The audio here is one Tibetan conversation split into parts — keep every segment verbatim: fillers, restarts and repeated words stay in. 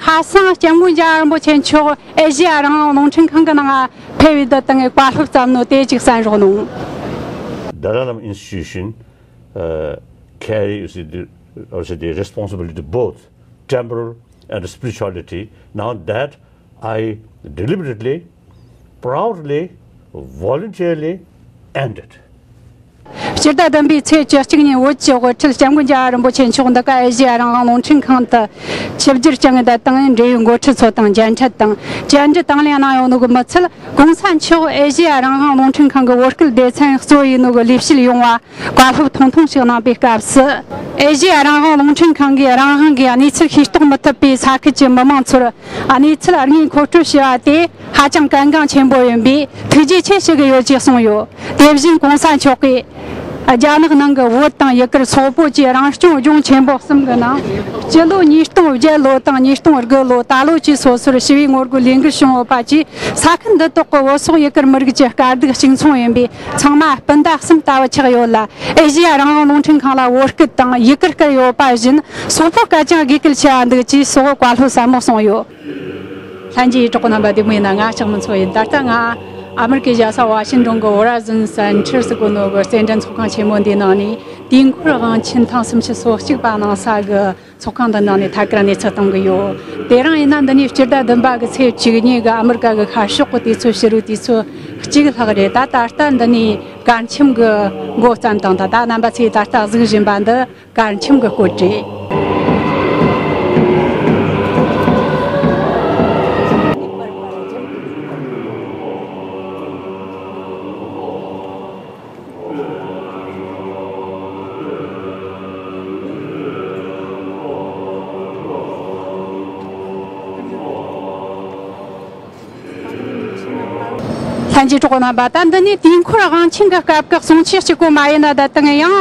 ཁ་སང་སྐྱབས་མགོན་རྒྱལ་བ་རིན་པོ་ཆེ་མཆོག་ཨེ་ཤེ་ཡ་རང་དབང་རླུང་འཕྲིན་ཁང་གི་ནང་ཕེབས་པའི་དུ་དང་བཀའ་སློབ་བརྩམས་ནོ་དེ་ཅིག་གསན་རོགས་གནང་། Dalai Lama institution uh, carry, you see, the, or say the responsibility to both temporal and spirituality. Now that I deliberately, proudly, voluntarily ended. སྤྱི་ཟླ་བདུན་པའི་ཚེས་བཅུ་གཅིག་ཉིན་བོད་ཀྱི་དབུ་ཁྲིད་སྐྱབས་མགོན་རྒྱལ་བ་རིན་པོ་ཆེ་མཆོག་འདི་ག་ཨེ་ཤེ་ཡ་རང་དབང་རླུང་འཕྲིན་ཁང་དུ་ཆིབས་བསྒྱུར་བསྐྱངས་ཡོད་པ་དང་། འབྲེལ་ཡོད་འགོ་ཁྲིད་ཚོ་དང་མཇལ་འཕྲད་དང་བཅར་འདྲི་དང་ལེན་གནང་ཡོད་ནོ་གི་མི་ཚད། གོང་ས་མཆོག་ཨེ་ཤེ་ཡ་རང་དབང་རླུང་འཕྲིན་ཁང་གི་བོད་སྐད་སྡེ་ཚན་གཙོ་ཡིན་ནོ་གི་ལས་བྱེད་ཡོང་བ་བཀའ་སློབ་ཐུང་ཐུང་ཞིག་གནང་པའི་སྐབས་སུ། ཨེ་ཤེ་ཡ་རང་དབང་རླུང་འཕྲིན་ཁང་གིས་རང་དབང་གི་གནས་ཚུལ་ཤེས་རྟོགས་མི་ཐུབ་པའི་ས་ཁུལ་གྱི་མི་མང་ཚོར་གནས་ཚུལ་དངོས་མཁོ་སྤྲོད་བྱས་པ་དེ་ཧ་ཅང་གལ་འགངས་ཆེན་པོ་ཡིན་པས། ཐུགས་རྗེ་ཆེ་ཞུ་གི་ཡོད་ཅེས་གསུངས་ཡོད། དེ་བཞིན་གོང་ས་མཆོག་གིས། རྒྱ་ནག་ནང་གི་བོད་དང་ཡུ་གུར་སོག་པོ་བཅས་རང་སྐྱོང་ལྗོངས་ཆེན་པོ་གསུམ་གྱི་ནང་སྤྱི་ལོ་ཉིས་སྟོང་བརྒྱད་ལོ་དང་ཉིས་སྟོང་དགུ་ལོ་ད་ལོ་བཅས་སོ་སོར་ཞི་བའི་ངོ་རྒོལ་ལས་འགུལ་བྱུང་ཡོད་པ་བཅས། ས་ཁུལ་འདི་དག་གི་བོད་སོག་ཡུ་གུར་མི་རིགས་ཀྱི་དཀའ་སྡུག་གཅིག་མཚུངས་ཡིན་པས། ཚང་མ་སྤུན་ཟླ་གསུམ་ལྟ་བུ་ཆགས་ཡོད་ལ། ཨེ་ཤེ་ཡ་རང་དབང་རླུང་འཕྲིན་ཁང་ལ་བོད་སྐད་དང་ཡུ་གུར་སྐད་ཡོད་པ་བཞིན་སོག་པོ་སྐད་ཀྱང་དགོས་གལ་ཆེ་བ་འདུག་ཅེས་སོགས་བཀའ་སློབ་ཟབ་མོ་གསུངས་ཡོད། ལྷན་རྒྱས་གྲོགས་པོ་རྣམ་པ། བདེ་མོ་ཡིན་ན། ང་ལྕགས་མོ་མཚོ་ཡིན། ད་ལྟ་ང་ཨ་མེ་རི་ཀའི་རྒྱལ་ས་ཝ་ཤིང་ཏོན་གྱི་ཝེ་ར་ཛོན་སེན་ཊར་ཟེར་གོ་ནོ་གི་རྩེད་འགྲན་ཚོགས་ཁང་ཆེན་མོ་འདིའི་ནང་ནས། དུས་འཁོར་དབང་ཆེན་ཐེངས་སུམ་ཅུ་སོ་གཅིག་པ་གནང་ས་གི་ཚོགས་ཁང་འདི་ནང་ནས་ཐད་ཀར་གནས་ཚུལ་གཏོང་གི་ཡོད། དེ་རིང་ཡིན་ན་འདི་ནས་སྤྱི་ཟླ་བདུན་པ་གི་ཚེས་བཅུ་གཉིས་གི་ཨ་མེ་རི་ཀ་གི་ཤར་ཕྱོགས་གི་དུས་ཚོད་ཕྱི་དྲོའི་དུས་ཚོད་གཅིག་ལྷག་རེད། ད་ད་ལྟ་འདི་ནས་གར་འཆམ་གི་འགོ་བརྩམས་དང་། ད་ད་རྣམ་པ་ཚོས་ད་ལྟ་གཟིགས་བཞིན་པ་འདི། གར་འཆམ་གྱི་སྐོར་བྲིས། ལྷན་རྒྱས་གྲོགས་པོ་རྣམ་པ། ད་འདི་ནི་དུས་འཁོར་དབང་ཆེན་གྱི་སྐབས་ཀྱི་གསུང་ཆོས་གཅིག་པོ་མ་ཡིན་ན། ད་དེང་ཡང་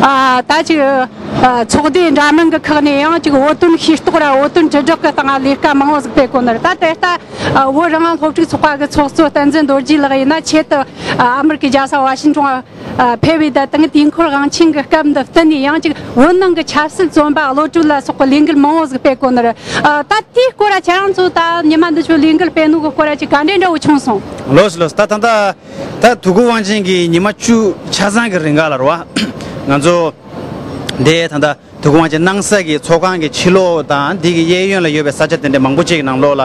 ཨ་ད་ཅིག་ཨ་ཚོགས་སྡེ་འདྲ་མིན་གྱི་ཁག་ནས་ཡང་ཅིག་བོད་དོན་ཤེས་རྟོགས་ར་བོད་དོན་དྲིལ་བསྒྲགས་ཀྱི་སྟེང་ལས་ཀ་མང་བོ་ཟིག་སྤེལ་གོ་ནི་རེད། ད་དེ་ལྟ་ཨ་བོད་རང་དབང་སློབ་ཕྲུག་ཚོགས་པ་གི་ཚོགས་གཙོ་བསྟན་འཛིན་རྡོ་རྗེ་ལགས་ཡིན་ན་ཆེད་དུ་ཨ་ཨ་མེ་རི་ཀའི་རྒྱལ་ས་ཝ་ཤིང་ཏོན་ཨ་ཕེབས་པའི་ད་དེང་དུས་འཁོར་དབང་ཆེན་གྱི་སྐབས་འདི་བསྟུན་ནས་ཡང་ཅིག་བོད་ནང་གི་ཆབ་སྲིད་བཙོན་པ་གློད་གྲོལ་ལ་སོགས་པའི་ལས་འགུལ་མང་བོ་ཟིག་སྤེལ་གོ་ནི་རེད། ཨ་ད་དེའི་སྐོར་ལ་ཁྱེད་རང་ཚོ་ད་ཉི་མ་འདི་ཚོ་ལས་འགུལ་སྤེལ་ནོ་གི་སྐོར་ལ་ཅིག་ག་འདྲའི་འདྲ་བོ་བྱུང་སོང་། ལོས་ལོས། ད་ད་ད་ད་དུས་འཁོར་དབང་ཆེན་གྱི་ཉི་མ་བཅུ་ཆ་ཚང་གི་རིང་ག་ལ་རེད་བ། ང་ཚོ་འདི་ད་ད་དུས་འཁོར་དབང་ཆེན་གནང་ས་གི་ཚོགས་ཁང་གི་ཕྱི་ལོགས་དང་འདི་གི་གཡས་གཡོན་ལ་ཡོད་པའི་ས་ཆ་དེ་འདྲའི་མང་པོ་ཅིག་གི་ནང་ལོགས་ལ་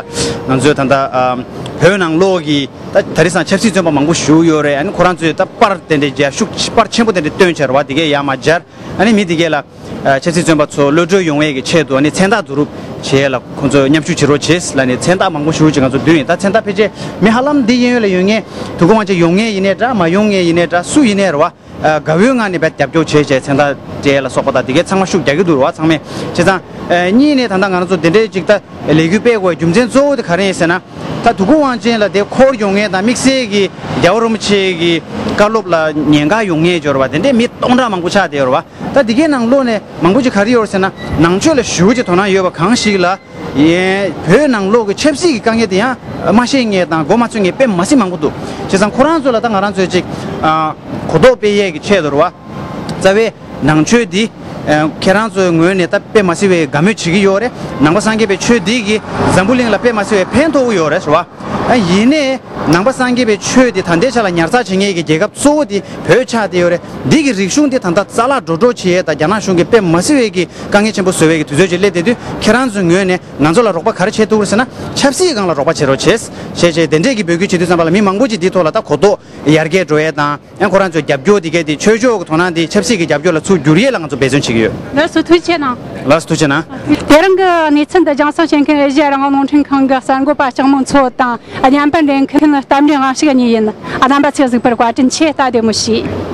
ང་ཚོས་ད་ད་ཨམ་བོད་ནང་ལོགས་ཀྱི་ད་ད་རེས་སང་ཆབ་སྲིད་བཙོན་པ་མང་པོ་བཞུགས་ཡོད་རེད། ཨ་ནི་ཁོ་རང་ཚོས་ད་པར་དེ་འདྲའི་རྒྱ་ཤུགས་པར་ཆེན་པོ་དེ་འདྲའི་སྟོན་བྱས་རེད་བ། དེ་གས་ཡར་མར་སྦྱར། ཨ་ནི་མི་དེ་གས་ལ་ཨ་ཆབ་སྲིད་བཙོན་པ་ཚོ་གློད་གྲོལ་ཡོང་བའི་གི་ཆེད་དུ་ཨ་ནི་མཚན་རྟགས་བསྡུ་རུབ་བྱེད་ཡས་ལ་ཁོང་ཚོས་མཉམ་ཞུགས་བྱེད་རོགས་བྱེད་ལབ་ནས་མཚན་རྟགས་མང་པོ་ཞེ་པོ་ཅིག་ང་ཚོ་བསྡུས་ཡིན། ད་མཚན་རྟགས་ཕལ་ཆེར་མི་ཧ་ལམ་འདི་གཡས་གཡོན་ལ་ཡོད་མཁན་དུས་འཁོར་དབང་ཆེན་ཡོང་མཁན་ཡིན་ནའི་འདྲ་མ་ཡོང་མཁན་ཡིན་ནའི་འདྲ་སུ་ཡིན་ནའི་རེད་བ། ཨ་དགའ་བོའི་ངང་ནས་བས་རྒྱབ་སྐྱོར་བྱས་བྱས་མཚན་རྟགས་སྤྲད་ལ་སོགས་པ་དང་དེ་གའི་ཚང་མ་ཤུགས་རྒྱག་གི་འདུག་རེད་བ། ཚང་མས་བྱས་ཙང་ཨ་གཉིས་ནས་ད་ལྟ་ང་རང་ཚོ་དེ་འདྲའི་ཅིག་ད་ལས་འགུལ་སྤེལ་དགོས་རྒྱུ་མཚན་གཙོ་བོ་དེ་ག་རེ་ཡིན་ཟེར་ན། ད་དུས་འཁོར་དབང་ཆེན་ལ་དེ་འཁོར་ཡོང་མཁན་དང་དམིགས་བསལ་གྱི་རྒྱལ་བ་རིན་པོ་ཆེ་གི་བཀའ་སློབ་ལ་ཉེན་ཁ་ཡོང་མཁན་ཅིག་ཡོད་རེད་བ། དེ་འདྲའི་མི་སྟོང་ཕྲག་མང་པོ་ཆགས་བསྡད་ཡོད་རེད་བ། ད་དེ་གའི་ནང་ལོགས་ནས་མང་པོ་ཅིག་ག་རེ་ཡོད་རེད་ཟེར་ན། ནང་ཆོས་ལ་ཞེ་པོ་ཅིག་དོ་སྣང་ཡོད་པ་གང་ཞིག་ལ། ཡིན། བོད་ནང་ལོགས་ཀྱི་ཆབ་སྲིད་ཀྱི་དཀའ་ངལ་དེ་ཡང་མ་ཤེས་མཁན་དང་མགོ་མ་ཚོས་མཁན་དཔེ་མ་སྲིད་མང་པོ་འདུག་བྱས་ཙང་ཁོ་རང་ཚོ་ལ་ད་ང་རང་ཚོས་ཅིག་ཨ་གོ་རྟོགས་སྤེལ་ཡས་ཀྱི་ཆེད་དུ་རེད་བ། རྩ་བའི་ནང་ཆོས་འདི་ཨ་ཁྱེད་རང་ཚོའི་ངོས་ནས་ད་དཔེ་མ་སྲིད་པའི་དགའ་མོས་བྱེད་ཀྱི་ཡོད་རེད། ནང་པ་སངས་རྒྱས་པའི་ཆོས་འདི་གིས་འཛམ་བུ་གླིང་ལ་དཔེ་མ་སྲིད་པའི་ཕན་ཐོགས་ཀྱི་ཡོད་རེད་ཟེར་བ། ཨ་ཡིན་ནའི་ནང་པ་སངས་རྒྱས་པའི་ཆོས་འདི་ད་ལྟའི་ཆ་ལ་ཉར་ཚགས་བྱེད་མཁན་གྱི་རྒྱལ་ཁབ་གཙོ་བོ་འདི་བོད་ཆགས་བསྡད་ཡོད་རེད། འདི་གི་རིག་གཞུང་འདི་ད་ལྟ་རྩ་བརླག་འགྲོ་འགྲོ་བྱེད་ཡས་དང་རྒྱ་ནག་གཞུང་གིས་དཔེ་མ་སྲིད་པའི་གི་དཀའ་ངལ་ཆེན་པོ་བཟོ་བའི་གི་དུས་ཚོད་ཅིག་སླེབས་བསྡད་དུས། ཁྱེད་རང་ཚོའི་ངོས་ནས་ང་ཚོ་ལ་རོགས་པ་ག་རེ་བྱེད་ཐུབ་རེད་ཟེར་ན། ཆབ་སྲིད་སྒང་ལ་རོགས་པ་བྱེད་རོགས་བྱེད། བྱས་བྱས་དེ་འདྲས་ཀྱི་འབོད་སྐུལ་བྱེད་དུས་ཙམ་པ་ལ་མི་མང་པོ་ཅིག་འདིའི་ཐོག་ལ་ད་གོ་རྟོགས་ཡར་རྒྱས་འགྲོ་ཡས་དང་། ཡང་ཁོ་རང་ཚོའི་རྒྱབ་སྐྱོར་དེ་གས་དེ་ཆོས་ཕྱོགས་ཀྱི་དོ་སྣང་དེ་ཆབ་སྲིད་ཀྱི་རྒྱབ་སྐྱོར་ལ་ཚུར་བསྒྱུར་ཡས་ལ་ང་ཚོ་འབད་བརྩོན་བྱེད་ཀྱི་ཡོད། ལགས་སོ། ཐུགས་རྗེ་གནང་། ལགས་སོ། ཐུགས་རྗེ་གནང་། དེ་རིང་གི་གནས་ཚུལ་འདི་རྒྱང་སྲིང་བྱེད་མཁན་ཨེ་ཤེ་ཡ་རང་དབང་རླུང་འཕྲིན་ཁང་གི་གསར་འགོད་པ་ལྕགས་མོ་མཚོ་དང་། བརྙན་པར་འདྲེན་མཁན་རྟ་མགྲིན་དབང་ཕྱུག་གཉིས་ཡིན། རྣམ་པ་ཚོས་གཟིགས་པར་བཀའ་དྲིན་ཆེ། ལྟ་བདེ་མོ་བྱོས།